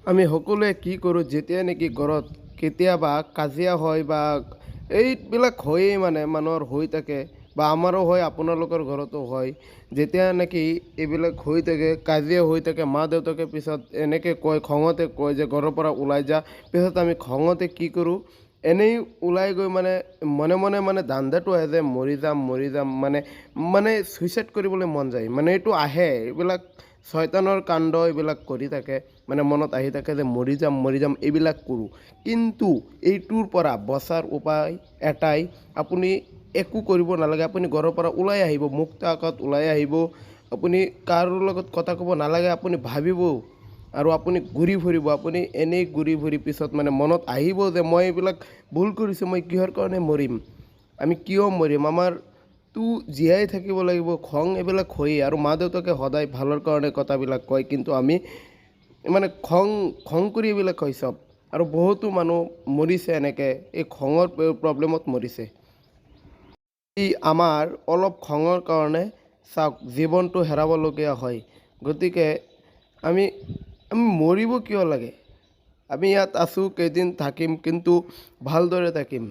আমি সকলোৱে কি কৰোঁ, যেতিয়া নেকি ঘৰত কেতিয়াবা কাজিয়া হয় বা এইবিলাক হয়েই, মানে মানুহৰ হৈ থাকে বা আমাৰো হয়, আপোনালোকৰ ঘৰতো হয়। যেতিয়া নেকি এইবিলাক হৈ থাকে, কাজিয়া হৈ থাকে, মা দেউতাকে পিছত এনেকৈ কয়, খঙতে কয় যে ঘৰৰ পৰা ওলাই যা। পিছত আমি খঙতে কি কৰোঁ, এনেই ওলাই গৈ মানে মনে মনে মানে ধান্দাটো আহে যে মৰি যাম, মৰি যাম, মানে মানে ছুইচাইড কৰিবলৈ মন যায়। মানে এইটো আহে, এইবিলাক ছয়তানৰ কাণ্ড, এইবিলাক কৰি থাকে। মানে মনত আহি থাকে যে মৰি যাম, মৰি যাম, এইবিলাক কৰোঁ। কিন্তু এইটোৰ পৰা বচাৰ উপায় এটাই, আপুনি একো কৰিব নালাগে। আপুনি ঘৰৰ পৰা ওলাই আহিব, মুক্ত আকাশত ওলাই আহিব। আপুনি কাৰো লগত কথা ক'ব নালাগে। আপুনি ভাবিব আৰু আপুনি ঘূৰি ফুৰিব। আপুনি এনেই ঘূৰি ফুৰি পিছত মানে মনত আহিব যে মই এইবিলাক ভুল কৰিছোঁ, মই কিহৰ কাৰণে মৰিম, আমি কিয় মৰিম, আমাৰতো জীয়াই থাকিব লাগিব। খং এইবিলাক হয়েই আৰু মা দেউতাকে সদায় ভালৰ কাৰণে কথাবিলাক কয়, কিন্তু আমি মানে খং খং কৰি এইবিলাক কয় চব। আৰু বহুতো মানুহ মৰিছে এনেকৈ, এই খঙৰ প্ৰব্লেমত মৰিছে। ই আমাৰ অলপ খঙৰ কাৰণে চাওক জীৱনটো হেৰাবলগীয়া হয়। গতিকে আমি আমি মৰিব কিয় লাগে? আমি ইয়াত আছোঁ, কেইদিন থাকিম, কিন্তু ভালদৰে থাকিম।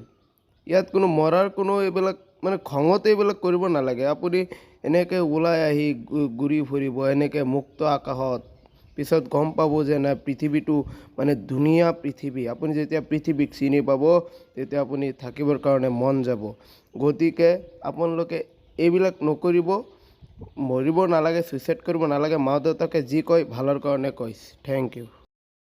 ইয়াত কোনো মৰাৰ কোনো এইবিলাক মানে খঙতে এইবিলাক কৰিব নালাগে। আপুনি এনেকৈ ওলাই আহি ঘূৰি ফুৰিব এনেকৈ মুক্ত আকাশত, পিছত গম পাব যে নাই, পৃথিৱীটো মানে ধুনীয়া পৃথিৱী। আপুনি যেতিয়া পৃথিৱীক চিনি পাব, তেতিয়া আপুনি থাকিবৰ কাৰণে মন যাব। গতিকে আপোনালোকে এইবিলাক নকৰিব, মৰিব নালাগে, ছুইচাইড কৰিব নালাগে। মা দেউতাকে যি কয় ভালৰ কাৰণে কয়। Thank U.